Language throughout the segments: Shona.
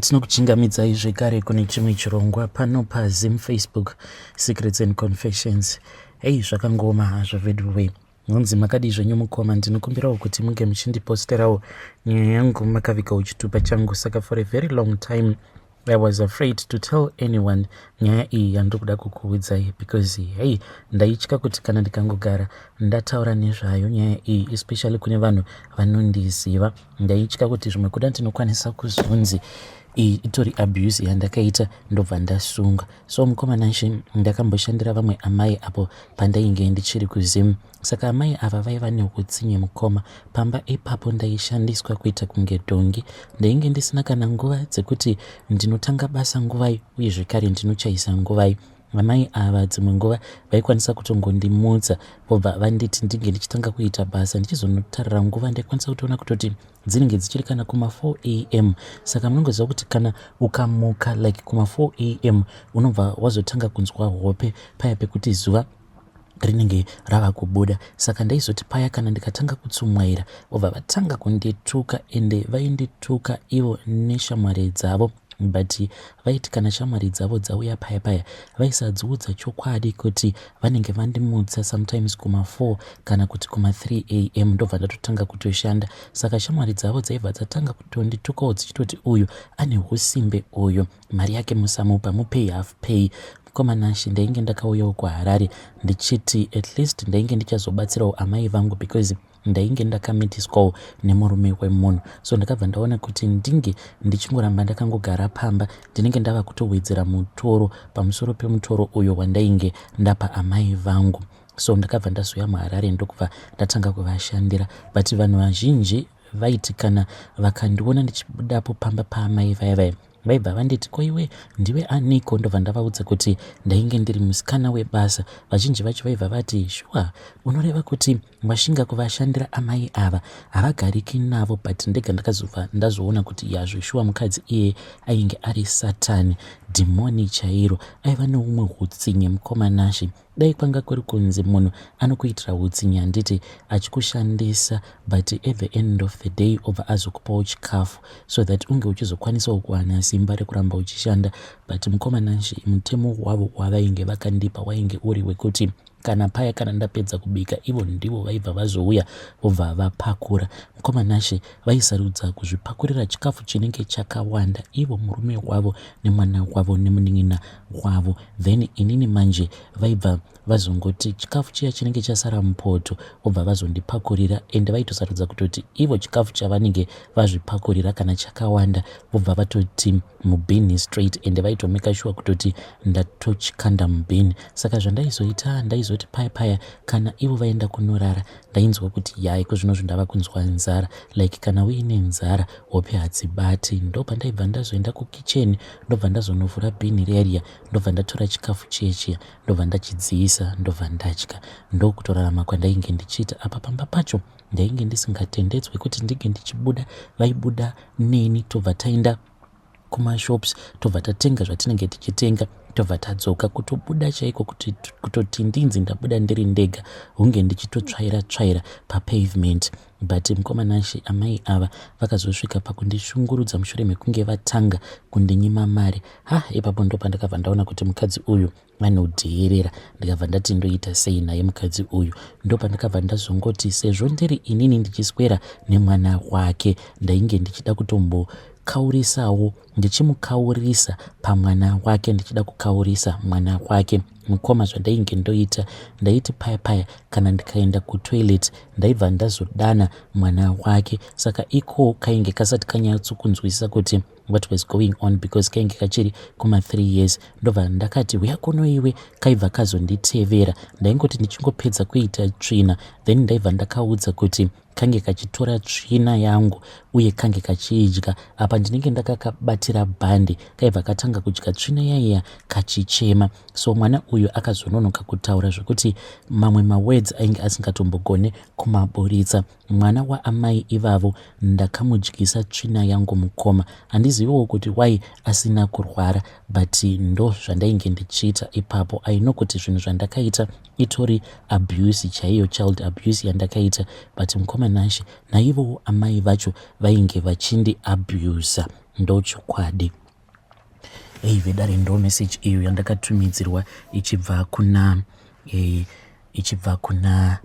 Tinokuchingamidzai zvekare kune chimwe chirongwa pano paZim Facebook Secrets and Confessions. Hei, zvakangooma hazvo veduwe. Nhunzi makadii zvenyu mukoma, ndinokumbirawo kuti munge muchindiposterawo nyaya yangu makavigawo chitupa changu. Saka for a very long time I was afraid to tell anyone nyaya iyi yandiri kuda kukuudzai because hey, ndaitya kuti kana ndikangogara ndataura nezvayo nyaya iyi, especially kune vanhu vanondiziva, ndaitya kuti zvimwe kuda ndinokwanisa kuzonzi iyi itori abuse yandakaita, ndobva ndasunga. So mukoma Nashe, ndakamboshandira vamwe amai apo pandainge ndichiri kuZim. Saka amai ava vaiva neutsinye mukoma. Pamba ipapo ndaishandiswa kuita kunge dhongi. Ndainge ndisina kana nguva dzekuti ndinotanga basa nguvai uye zvekare ndinochaisa nguvai. Amai ava dzimwe nguva vaikwanisa kutongondimutsa vobva vanditi ndinge ndichitanga kuita basa. Ndichizonotarira nguva, ndaikwanisa kutoona kutoti dzinenge dzichiri kana kuma 4 am. Saka munongoziva kuti kana ukamuka like kuma 4 am, unobva wazotanga kunzwa hope paya pekuti zuva rinenge rava kubuda. Saka ndaizoti paya kana ndikatanga kutsumwaira, vobva vatanga kundituka, ende vaindituka ivo neshamwari dzavo. But vaiti kana shamwari dzavo dzauya paya paya, vaisadziudza chokwadi kuti vanenge vandimutsa sometimes kuma4 kana kuti kuma3 am, ndobva ndatotanga kutoshanda. Saka shamwari dzavo dzaibva dzatanga kutonditukawo dzichitoti, "Uyu ane usimbe uyu, mari yake musamupa, mupei half pay." Mukoma Nashe, ndainge ndakauyawo kuHarare ndichiti at least ndainge ndichazobatsirawo amai vangu because ndainge ndakamitiswawo nemurume wemunhu. So ndakabva ndaona kuti ndinge ndichingoramba ndakangogara pamba, ndinenge ndava kutowedzera mutoro pamusoro pemutoro uyo wandainge ndapa amai vangu. So ndakabva ndazouya muHarare, ndokubva ndatanga kuvashandira. But vanhu vazhinji vaiti kana vakandiona ndichibudapo pamba paamai vaya vaya, vaibva vanditi, "Koiwe ndiwe aniko?" Ndobva ndavaudza kuti ndainge ndiri musikana webasa. Vazhinji vacho vaibva vati, "Shuwa, unoreva kuti washinga kuvashandira amai ava? Havagariki navo." But ndega ndakazobva ndazoona kuti yazvo shuwa, mukadzi iye ainge ari Satani, dhimoni chairo. Aiva neumwe utsinye, mukoma Nashe. Dai kwanga kuri kunzi munhu anokuitira utsinye, handiti, achikushandisa, but at the end of the day obva azokupawo chikafu so that unge uchizokwanisawo kuwana simba rekuramba uchishanda. But mukoma Nashe, mutemo wavo wavainge vakandipa wainge uri wekuti kana paya kana ndapedza kubika, ivo ndivo vaibva vazouya vobva vapakura. Mukoma Nashe, vaisarudza kuzvipakurira chikafu chinenge chakawanda, ivo, murume wavo nemwana wavo nemunin'ina wavo. Then inini manje vaibva vazongoti chikafu chiya chinenge chasara mupoto vobva vazondipakurira. Ende vaitosarudza kutoti ivo chikafu chavanenge vazvipakurira kana chakawanda, vobva vatoti mubhini straight, ende vaitomeka sure kutoti ndatochikanda mubhini. Saka zvandaizoita, ndaizoti paya paya kana ivo vaenda kunorara, ndainzwa kuti yai, kozvinozvo ndava kunzwa nzara. Like kana uine nzara, hope hadzibati. Ndo pandaibva ndazoenda kukicheni, ndobva ndazonovhura bhini riya riya, ndobva ndatora chikafu chiye chiya, ndobva ndachidziisa, ndobva ndadya. Ndokutorarama kwandainge ndichiita apa. Pamba pacho ndainge ndisingatendedzwe kuti ndinge ndichibuda. Vaibuda neni, tobva taenda kumashops, tobva tatenga zvatinenge tichitenga, tobva tadzoka. Kutobuda chaiko, kutoti ndinzi ndabuda ndiri ndega, hunge ndichitotsvaira tsvaira papavement. But mukoma Nashe, amai ava vakazosvika pakundishungurudza mushure mekunge vatanga kundinyima mari. Ha, ipapo ndo pandakabva ndaona kuti mukadzi uyu anodheerera. Ndikabva ndati, "Ndoita sei naye mukadzi uyu?" Ndo pandakabva ndazongoti, sezvo ndiri inini ndichiswera nemwana wake, ndainge ndichida kutombokaurisawo, ndichimukaurisa pamwana wake, ndichida kukaurisa mwana wake. Mukoma, zvandainge ndoita, ndaiti paya paya kana ndikaenda kutoilet, ndaibva ndazodana mwana wake. Saka iko kainge kasati kanyatsokunzwisisa kuti what was going on because kainge kachiri kuma3 years. Ndobva ndakati, "Uya kuno iwe." Kaibva kazonditevera. Ndaingoti ndichingopedza kuita tsvina, then ndaibva ndakaudza kuti kange kachitora tsvina yangu uye kange kachiidya. Apa ndinenge ndakakabatira bhandi. Kaibva katanga kudya tsvina yaiya kachichema. So mwana uyu akazononoka kutaura zvekuti mamwe mawords ainge asingatombogone kumaburitsa. Mwana waamai ivavo ndakamudyisa tsvina yangu. Mukoma, handiziviwo kuti wai asina kurwara, but ndo zvandainge ndichiita ipapo. I know kuti zvinhu zvandakaita itori abuse chaiyo, child abuse yandakaita. But mukoma Mukoma Nashe, naivowo amai vacho vainge vachindi abuser, ndochokwadi. Ei vedare, ndo message iyo yandakatumidzirwa ichibva kuna ichibva kuna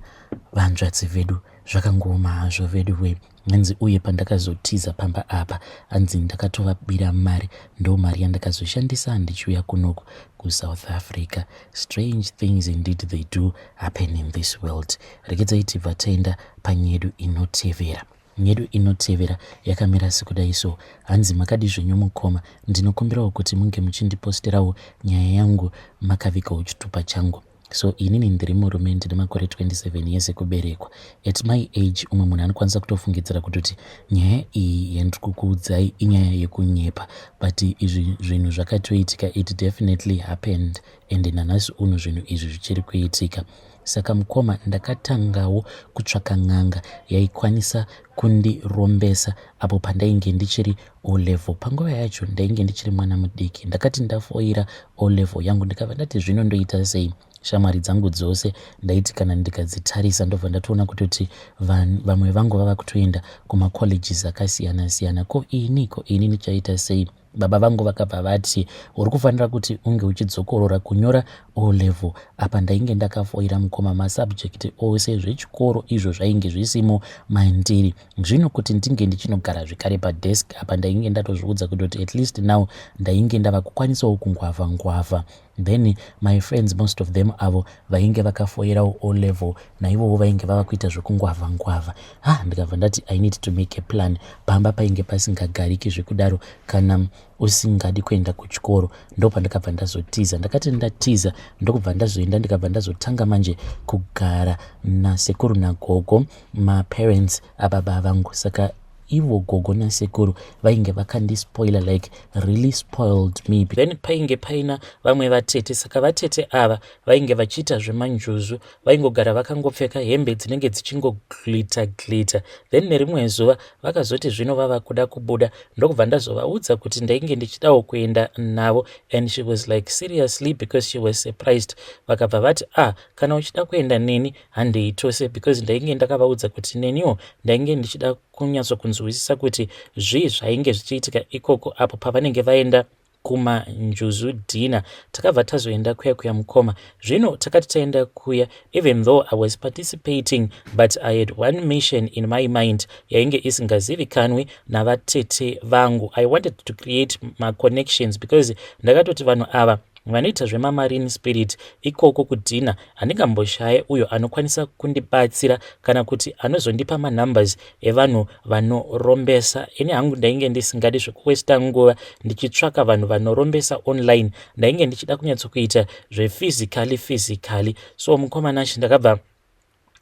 vanzvadzi vedu. Zvakangooma hazvo vedu we. Hanzi uye pandakazotiza pamba apa, hanzi ndakatovabira mari, ndo mari yandakazoshandisa ndichiuya kunoku kuSouth Africa. Strange things indeed, they do happen in this world. Regedzai tibva taenda panyedu inotevera. Nyedu inotevera yakamira sekudai so. Hanzi, "Makadi zvenyu mukoma? Ndinokumbirawo kuti munge muchindiposterawo nyaya yangu makavigawo chitupa changu. So inini ndiri murume, ndine makore 27 years ekuberekwa. At my age, umwe munhu anokwanisa kutofungidzira kutoti nyaya iyi yandiri kukuudzai inyaya yekunyepa, but izvi zvinhu zvakatoitika. It definitely happened and nanhasi uno zvinhu izvi zvichiri kuitika. Saka mukoma, ndakatangawo kutsvaka n'anga yaikwanisa kundirombesa apo pandainge ndichiri O level. Panguva yacho ndainge ndichiri mwana mudiki. Ndakati ndafoira O level yangu, ndikabva ndati zvino ndoita sei? Shamwari dzangu dzose ndaiti kana ndikadzitarisa, ndobva ndatoona kutoti vamwe vangu vava kutoenda kumacolleges akasiyana siyana. Ko ini, ko ini ndichaita sei? Baba vangu vakabva vati uri kufanira kuti unge uchidzokorora kunyora O level. Apa ndainge ndakafoira, mukoma, masubject ose. Zvechikoro izvo zvainge zvisimo mandiri. Zvino kuti ndinge ndichinogara zvekare padesk, apa ndainge ndatozviudza kutoti at least now ndainge ndava kukwanisawo kungwavha ngwavha. Then my friends, most of them avo vainge vakafoirawo O level, naivowo vainge vava kuita zvekungwavha ngwavha. Ah, ndikabva ndati I need to make a plan. Pamba painge pasingagariki zvekudaro kana usingadi kuenda kuchikoro. Ndopandakabva ndazotiza. Ndakati ndatiza, ndokubva ndazoenda, ndikabva ndazotanga manje kugara nasekuru nagogo, maparents ababa vangu. Saka ivo gogo nasekuru vainge vakandispoiler, like really spoiled me. Then painge paina vamwe vatete. Saka vatete ava vainge vachiita zvemanjuzu, vaingogara vakangopfeka hembe dzinenge dzichingoglitter glitter. Then nerimwe zuva vakazoti zvino vava kuda kubuda, ndokubva ndazovaudza kuti ndainge ndichidawo kuenda navo, and she was like, "Seriously?" because she was surprised. Vakabva vati, "Ah, kana uchida kuenda neni, handei tose," because ndainge ndakavaudza kuti neniwo ndainge ndichida kunyatsokunzwisisa kuti zvii zvainge zvichiitika ikoko apo pavanenge vaenda kumanjuzu dinner. Takabva tazoenda kuya kuya, mukoma. Zvino takati taenda kuya, even though I was participating, but I had one mission in my mind yainge isingazivikanwi navatete vangu. I wanted to create maconnections because ndakatoti vanhu ava vanoita zvemamarine spirit ikoko kudinner, handingamboshaye uyo anokwanisa kundibatsira kana kuti anozondipa manumbers evanhu vanorombesa. Ini hangu ndainge ndisingadi zvekuwesta nguva ndichitsvaka vanhu vanorombesa online. Ndainge ndichida kunyatsokuita zvephysically physically. So mukoma Nashe, ndakabva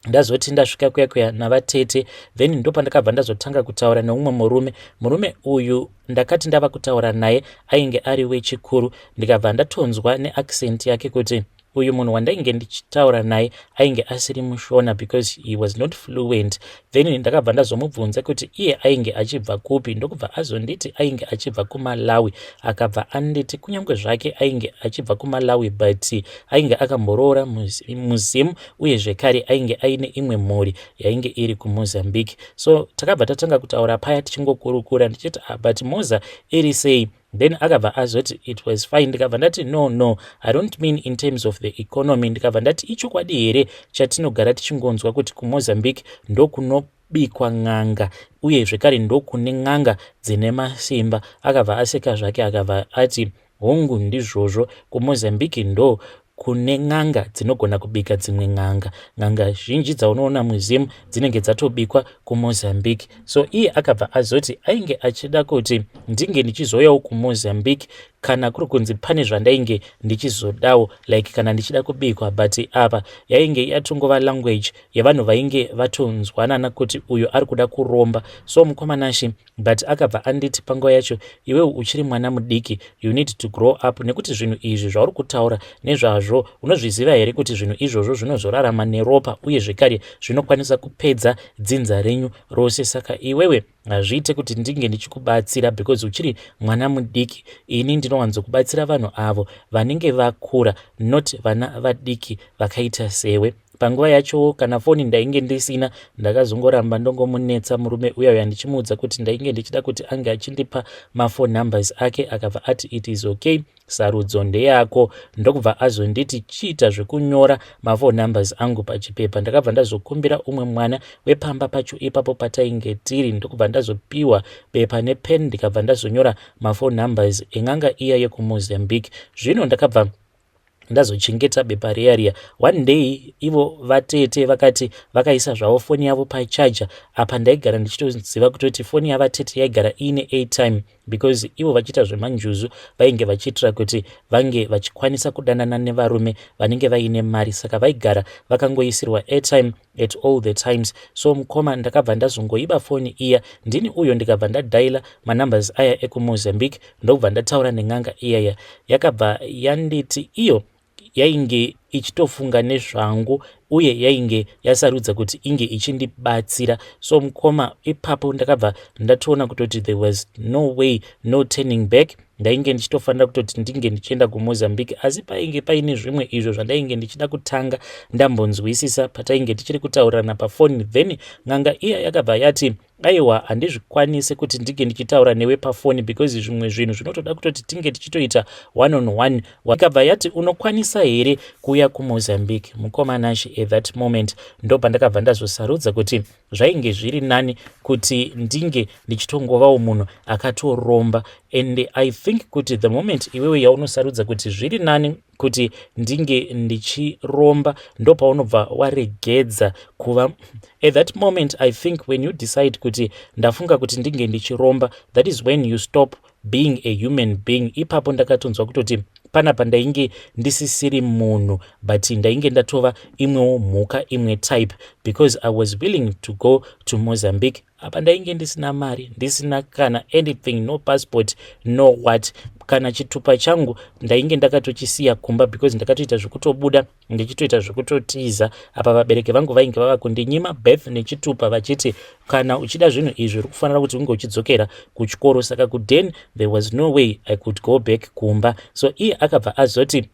ndazoti ndasvika kuya kuya navatete, then ndopandakabva ndazotanga kutaura neumwe murume. Murume uyu ndakati ndava kutaura naye, ainge ari wechikuru. Ndikabva ndatonzwa neaccent yake kuti uyu munhu wandainge ndichitaura naye ainge asiri muShona because he was not fluent. Then ndakabva ndazomubvunza kuti iye ainge achibva kupi, ndokubva azonditi ainge achibva kuMalawi. Akabva anditi kunyange zvake ainge achibva kuMalawi, but ainge akamboroora muZimu, uye zvekare ainge aine imwe mhuri yainge iri kuMozambique. So takabva tatanga kutaura paya, tichingokurukura, ndichiti, "Ah, but Moza iri sei?" Then akabva azoti it was fine. Ndikabva ndati, No, I don't mean in terms of the economy." Ndikabva ndati, "Ichokwadi here chatinogara tichingonzwa kuti kuMozambique ndokunobikwa n'anga, uye zvekare ndokune n'anga dzine masimba?" Akabva aseka zvake, akabva ati, "Hongu, ndizvozvo. KuMozambique ndo kune n'anga dzinogona kubika dzimwe n'anga. N'anga zhinji dzaunoona muZimu dzinenge dzatobikwa kuMozambique." So iye akabva azoti ainge achida kuti ndinge ndichizoyawo kuMozambique kana kuri kunzi pane zvandainge ndichizodawo, like kana ndichida kubikwa. But apa yainge yatongova language yevanhu vainge vatonzwanana kuti uyu ari kuda kuromba. So mukoma Nashe, but akabva anditi panguva yacho, "Iwewe uchiri mwana mudiki, you need to grow up, nekuti zvinhu izvi zvauri kutaura nezvazvo, unozviziva here kuti zvinhu izvozvo zvinozorarama neropa, uye zvekare zvinokwanisa kupedza dzinza renyu rose? Saka iwewe hazviite kuti ndinge ndichikubatsira because uchiri mwana mudiki. Ini ndinowanzokubatsira vanhu avo vanenge vakura, not vana vadiki vakaita sewe." Panguva yachowo kana foni ndainge ndisina. Ndakazongoramba ndongomunetsa murume uya uya ndichimuudza kuti ndainge ndichida kuti ange achindipa maphone numbers ake. Akabva ati, "It is okay, sarudzo ndeyako." Ndokubva azonditi, "Chiita zvekunyora maphone numbers angu pachipepa." Ndakabva ndazokumbira umwe mwana wepamba pacho ipapo patainge tiri, ndokubva ndazopiwa bepa nepen, ndikabva ndazonyora maphone numbers en'anga iya yekuMozambique. Zvino ndakabva ndazochengeta bepa riya riya. One day ivo vatete vakati vakaisa zvavo foni yavo pacharger. Apa ndaigara ndichitoziva kutoti foni yavatete yaigara iine airtime, because ivo vachiita zvemanjuzu vainge vachiitira kuti vange vachikwanisa kudanana nevarume vanenge vaine mari, saka vaigara vakangoisirwa airtime at all the times. So mukoma, ndakabva ndazongoiba foni iya, ndini uyo, ndikabva ndadhaila manumbers aya ekuMozambique, ndokubva ndataura nen'anga iyaya. Yakabva yanditi iyo yainge ichitofunga nezvangu uye yainge yasarudza kuti inge ichindibatsira. So mukoma, ipapo ndakabva ndatoona kutoti there was no way, no turning back. Ndainge ndichitofanira kutoti ndinge ndichienda kuMozambique, asi painge paine zvimwe izvo zvandainge ndichida kutanga ndambonzwisisa patainge tichiri kutaurirana pafoni. Then n'anga iya yakabva yati, "Aiwa, handizvikwanisi kuti ndinge ndichitaura newe pafoni because zvimwe zvinhu zvinotoda kutoti tinge tichitoita one on one." Ikabva yati, "Unokwanisa here kuuya kuMozambique?" Mukoma Nashi, at that moment ndo pandakabva ndazosarudza kuti zvainge zviri nani kuti ndinge ndichitongovawo munhu akatoromba. And I think kuti the moment iwewe yaunosarudza kuti zviri nani kuti ndinge ndichiromba, ndo paunobva waregedza kuva. At that moment, I think when you decide kuti ndafunga kuti ndinge ndichiromba, that is when you stop being a human being. Ipapo ndakatonzwa kutoti panapa ndainge ndisisiri munhu, but ndainge ndatova imwewo mhuka, imwe type, because I was willing to go to Mozambique. Apa ndainge ndisina mari, ndisina kana anything, no passport, no what. Kana chitupa changu ndainge ndakatochisiya kumba because ndakatoita zvekutobuda ndichitoita zvekutotiza. Apa vabereki vangu vainge vava kundinyima birth nechitupa, vachiti kana uchida zvinhu izvi uri kufanira kuti unge uchidzokera kuchikoro. Saka kuden there was no way I could go back kumba. So iye akabva azoti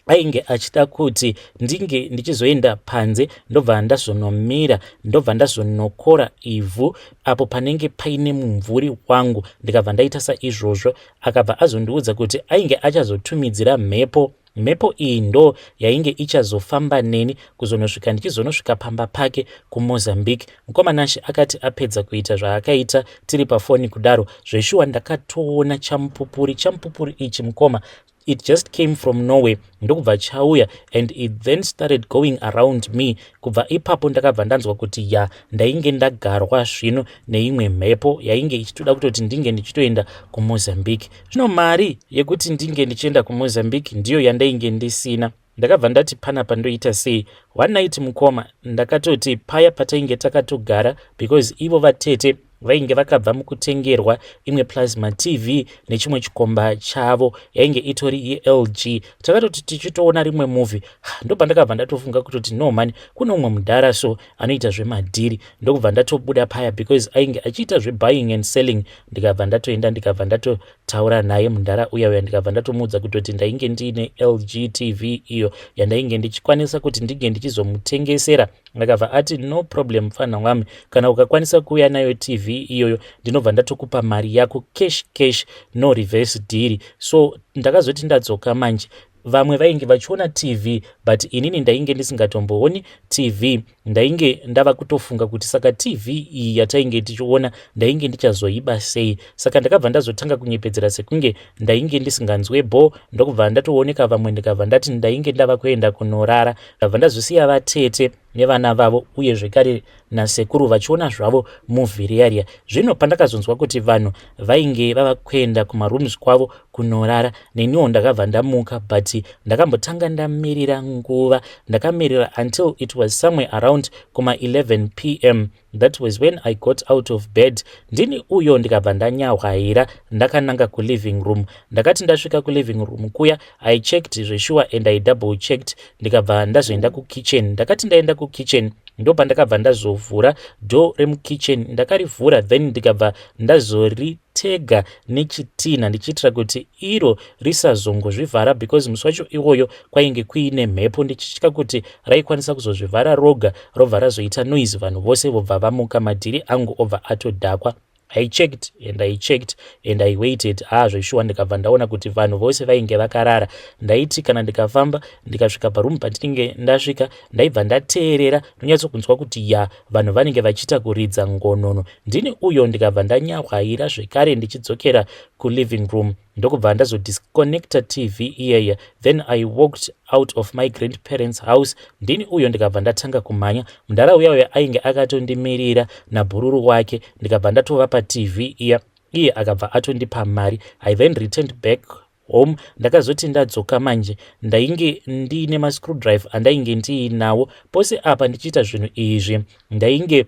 ainge achida kuti ndinge ndichizoenda panze, ndobva ndazonomira, ndobva ndazonokora ivhu apo panenge paine mumvuri wangu. Ndikabva ndaita saizvozvo. Akabva azondiudza kuti ainge achazotumidzira mhepo. Mhepo iyi ndo yainge ichazofamba neni kuzonosvika ndichizonosvika pamba pake kuMozambique. Mukoma Nashi, akati apedza kuita zvaakaita tiri pafoni kudaro, zveshuwa ndakatoona chamupupuri. Chamupupuri ichi, mukoma, it just came from nowhere, ndokubva chauya, and it then started going around me. Kubva ipapo ndakabva ndanzwa kuti ya, ndainge ndagarwa zvino neimwe mhepo yainge ichitoda kutoti ndinge ndichitoenda kuMozambique. Zvino mari yekuti ndinge ndichienda kuMozambique ndiyo yandainge ndisina. Ndakabva ndati, "Panapa ndoita sei?" One night, mukoma, ndakatoti paya patainge takatogara, because ivo vatete vainge vakabva mukutengerwa imwe plasma TV nechimwe chikomba chavo, yainge itori yeLG. Takatoti tichitoona rimwe movie, ndobva ndakabva ndatofunga kutoti, "No man, kune umwe mudhara so anoita zvemadhiri." Ndokubva ndatobuda paya because ainge achiita zvebuying and selling. Ndikabva ndatoenda, ndikabva ndatotaura naye mudhara uya uya, ndikabva ndatomuudza kutoti ndainge ndiine LG TV iyo yandainge ndichikwanisa kuti ndinge ndichizomutengesera. Akabva ati, "No problem, mufana wami, kana ukakwanisa kuuya nayo TV iyoyo, ndinobva ndatokupa mari yako cash cash, no reverse deal." So ndakazoti ndadzoka manje, vamwe vainge vachiona TV, but inini ndainge ndisingatombooni TV. Ndainge ndava kutofunga kuti saka TV iyi yatainge tichiona ndainge ndichazoiba sei? Saka ndakabva ndazotanga kunyepedzera sekunge ndainge ndisinganzwe bho, ndokubva ndatooneka vamwe, ndikabva ndati ndainge ndava kuenda kunorara. Ndabva ndazosiya vatete nevana vavo uye zvekare nasekuru vachiona zvavo movie riya riya. Zvino pandakazonzwa kuti vanhu vainge vava kuenda kumarooms kwavo kunorara, neniwo ndakabva ndamuka, but ndakambotanga ndamirira nguva. Ndakamirira until it was somewhere around kuma 11 p.m. That was when I got out of bed, ndini uyo, ndikabva ndanyahwaira ndakananga kuliving room. Ndakati ndasvika kuliving room kuya, I checked zvesure and I double checked, ndikabva ndazoenda kukitchen. Ndakati ndaenda kukitchen Ndopandakabva ndazovhura door remukitchen. Ndakarivhura, then ndikabva ndazoritega nechitina ndichiitira kuti iro risazongozvivhara, because musi wacho iwoyo kwainge kuine mhepo, ndichitya kuti raikwanisa kuzozvivhara roga, robva razoita noise, vanhu vose vobva vamuka, madhiri angu obva atodhakwa. I checked and I checked and I waited. Ah, zveshuwa, ndikabva ndaona kuti vanhu vose vainge vakarara. Ndaiti kana ndikafamba ndikasvika parumu pandinenge ndasvika, ndaibva ndateerera, ndonyatsokunzwa kuti ya, vanhu vanenge vachiita kuridza ngonono. Ndini uyo ndikabva ndanyahwaira zvekare ndichidzokera kuliving room, ndokubva ndazodisconnecta TV iyeye. Then I walked out of my grandparents' house. Ndini uyo ndikabva ndatanga kumhanya. Mudhara uya uyo ainge akatondimirira nabhururu wake. Ndikabva ndatovapa TV iya, iye akabva atondipa mari. I then returned back home. Ndakazoti ndadzoka manje, ndainge ndiine mascrewdriver andainge ndiinawo. Pose apa ndichiita zvinhu izvi, ndainge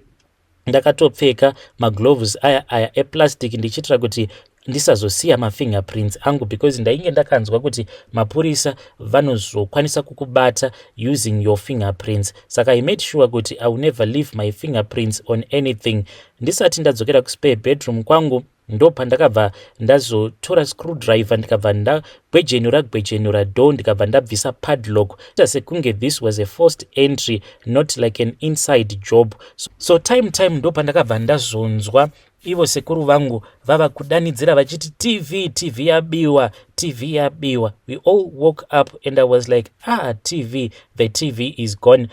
ndakatopfeka magloves aya aya eplastic, ndichiitira kuti ndisazosiya mafingerprints angu, because ndainge ndakanzwa kuti mapurisa vanozokwanisa kukubata using your fingerprints. Saka I made sure kuti I will never leave my fingerprints on anything. Ndisati ndadzokera kuspare bedroom kwangu, ndo pandakabva ndazotora screwdriver, ndikabva ndagwejenura gwejenura door, ndikabva ndabvisa padlock, ita sekunge this was a forced entry, not like an inside job. So time time ndo pandakabva ndazonzwa ivo sekuru vangu vava kudanidzira vachiti, "TV, TV yabiwa, TV yabiwa." We all woke up and I was like, "Ah, TV, the TV is gone."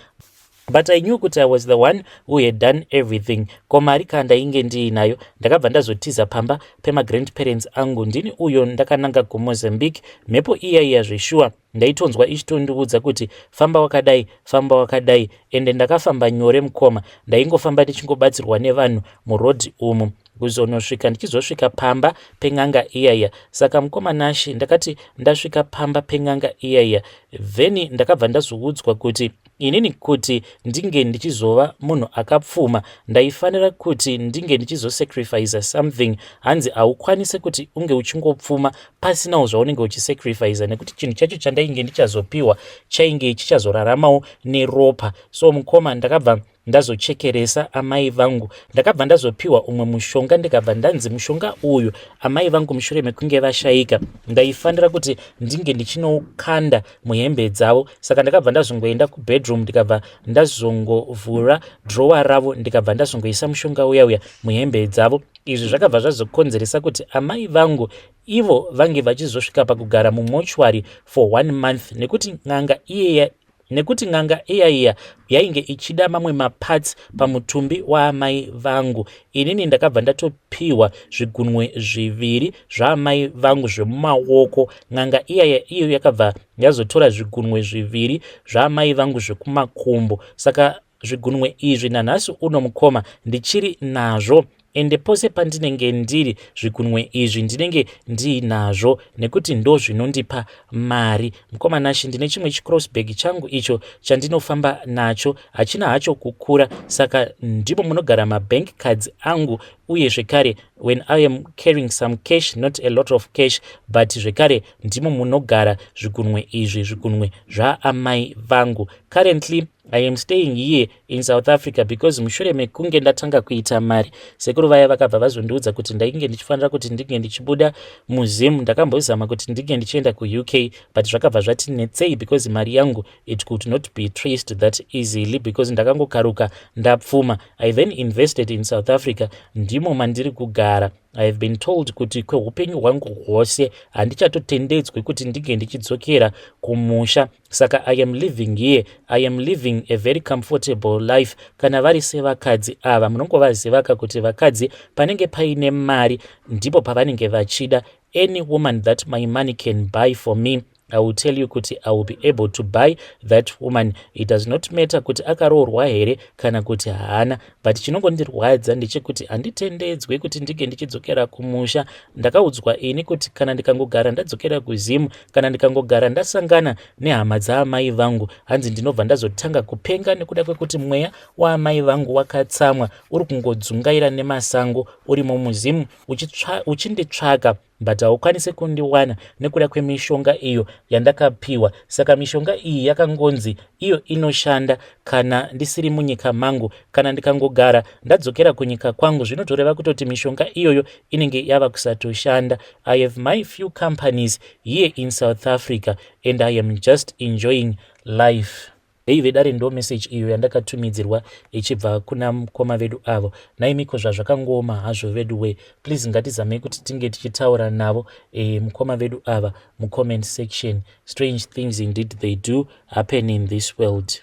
But I knew kuti I was the one who had done everything. Ko mari kandainge ndiinayo? Ndakabva ndazotiza pamba pemagrandparents angu. Ndini uyo ndakananga kuMozambique. Mhepo iya iya zveshuwa ndaitonzwa ichitondiudza kuti famba wakadai, famba wakadai. Ende ndakafamba nyore, mukoma. Ndaingofamba ndichingobatsirwa nevanhu murodhi umu, kuzonosvika ndichizosvika pamba pen'anga iyaiya. Saka mukoma Nashi, ndakati ndasvika pamba pen'anga iyaiya, then ndakabva ndazoudzwa kuti inini kuti ndinge ndichizova munhu akapfuma, ndaifanira kuti ndinge ndichizosacrifica something. Hanzi haukwanisi kuti unge uchingopfuma pasinawo zvaunenge uchisacrifica, nekuti chinhu chacho chandainge ndichazopiwa chainge chichazoraramawo neropa. So mukoma, ndakabva ndazochekeresa amai vangu. Ndakabva ndazopiwa umwe mushonga, ndikabva ndanzi mushonga uyu, amai vangu mushure mekunge vashayika, ndaifanira kuti ndinge ndichinokanda muhembe dzavo. Saka ndakabva ndazongoenda kubedroom, ndikabva ndazongovhura drawer ravo, ndikabva ndazongoisa mushonga uya uya muhembe dzavo. Izvi zvakabva zvazokonzeresa kuti amai vangu ivo vange vachizosvika pakugara mumortuary for one month, nekuti n'anga iyaiya yainge ichida mamwe maparts pamutumbi waamai vangu. Inini ndakabva ndatopiwa zvigunwe zviviri zvaamai vangu zvemumaoko. N'anga iyaya iyo yakabva yazotora zvigunwe zviviri zvaamai vangu zvekumakumbo. Saka zvigunwe izvi nanhasi uno, mukoma, ndichiri nazvo. Ende pose pandinenge ndiri, zvigunwe izvi ndinenge ndiinazvo, nekuti ndo zvinondipa mari. Mukoma Nashi, ndine chimwe chicrossbag changu icho chandinofamba nacho. Hachina hacho kukura, saka ndimo munogara mabank cards angu, uye zvekare when I am carrying some cash, not a lot of cash, but zvekare ndimo munogara zvigunwe izvi, zvigunwe zvaamai vangu. Currently I am staying here in South Africa because mushure mekunge ndatanga kuita mari, sekuru vaya vakabva vazondiudza kuti ndainge ndichifanira kuti ndinge ndichibuda muZim. Ndakambozama kuti ndinge ndichienda kuUK, but zvakabva zvati netsei because mari yangu, it could not be traced that easily, because ndakangokaruka ndapfuma. I then invested in South Africa, ndimo mandiri kugara. I have been told kuti kweupenyu hwangu hwose handichatotendedzwi kuti ndinge ndichidzokera kumusha. Saka I am living here, I am living a very comfortable life. Kana vari sevakadzi ava, munongovazivaka kuti vakadzi panenge paine mari ndipo pavanenge vachida. Any woman that my money can buy for me, I will tell you kuti I will be able to buy that woman. It does not matter kuti akaroorwa here kana kuti haana. But chinongondirwadza ndechekuti handitendedzwe kuti ndinge ndichidzokera kumusha. Ndakaudzwa ini kuti kana ndikangogara ndadzokera kuZimu, kana ndikangogara ndasangana nehama dzaamai vangu, hanzi ndinobva ndazotanga kupenga, nekuda kwekuti mweya waamai vangu wakatsamwa, uri kungodzungaira nemasango urimo muZimu uchinditsvaka. But haukwanisi kundiwana nekuda kwemishonga iyo yandakapiwa. Saka mishonga iyi yakangonzi iyo inoshanda kana ndisiri munyika mangu. Kana ndikangogara ndadzokera kunyika kwangu, zvinotoreva kutoti mishonga iyoyo inenge yava kusatoshanda. I have my few companies here in South Africa and I am just enjoying life. Hei vedare, ndo meseji iyo yandakatumidzirwa ichibva kuna mukoma vedu avo. Naimiko, zvazvakangooma hazvo vedu we. Please, ngatizamei kuti tinge tichitaura navo mukoma vedu ava mucomment section. Strange things indeed, they do happen in this world.